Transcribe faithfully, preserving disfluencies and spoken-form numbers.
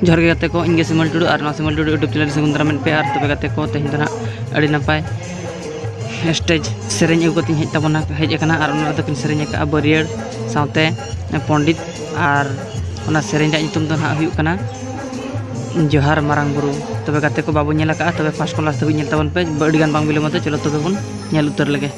ᱡᱚᱦᱟᱨ ᱜᱮ ᱜᱟᱛᱮ ᱠᱚ, ᱤᱧ ᱜᱮ ᱥᱤᱢᱚᱞ ᱴᱩᱰᱩ᱾ ᱟᱨ ᱱᱚᱣᱟ ᱥᱤᱢᱚᱞ ᱴᱩᱰᱩ YouTube ᱪᱮᱱᱮᱞ ᱥᱟᱹᱜᱩᱱ ᱫᱟᱨᱟᱢ ᱢᱮᱱ ᱯᱮ᱾ ᱟᱨ ᱛᱚᱵᱮ ᱜᱟᱛᱮ ᱠᱚ, ᱛᱮᱦᱮᱧ ᱫᱚ ᱱᱟᱦᱟᱜ ᱟᱹᱰᱤ ᱱᱟᱯᱟᱭ ᱥᱴᱮᱡᱽ ᱥᱮᱨᱮᱧ ᱟᱹᱜᱩ ᱠᱟᱛᱮᱧ ᱦᱮᱡ ᱛᱟᱵᱚᱱᱟ, ᱦᱮᱡ ᱟᱠᱟᱱᱟ᱾ ᱟᱨ ᱚᱱᱟ ᱨᱮᱫᱚ ᱠᱤᱱ ᱥᱮᱨᱮᱧ ᱟᱠᱟᱫᱼᱟ ᱵᱟᱹᱨᱭᱟᱹᱲ ᱥᱟᱶᱛᱮ ᱯᱚᱱᱰᱤᱛ᱾ ᱟᱨ ᱚᱱᱟ ᱥᱮᱨᱮᱧ ᱨᱮᱭᱟᱜ ᱧᱩᱛᱩᱢ ᱫᱚ ᱱᱟᱦᱟᱜ ᱦᱩᱭᱩᱜ ᱠᱟᱱᱟ ᱡᱚᱦᱟᱨ ᱢᱟᱨᱟᱝ ᱵᱩᱨᱩ᱾ ᱛᱚᱵᱮ ᱜᱟᱛᱮ ᱠᱚ, ᱵᱟᱵᱚ ᱧᱮᱞ ᱟᱠᱟᱫᱼᱟ, ᱛᱚᱵᱮ ᱯᱷᱟᱥᱴ ᱠᱷᱚᱱ ᱞᱟᱥᱴ ᱫᱷᱟᱹᱵᱤᱡ ᱧᱮᱞ ᱛᱟᱵᱚᱱ ᱯᱮ, ᱟᱹᱰᱤ ᱜᱟᱱ ᱵᱟᱝ ᱵᱤᱞᱚᱢᱚᱜ ᱛᱮ᱾ ᱪᱚᱞᱚ ᱛᱚᱵᱮ ᱵᱚᱱ ᱧᱮᱞ ᱩᱛᱟᱹᱨ ᱞᱮᱜᱮ᱾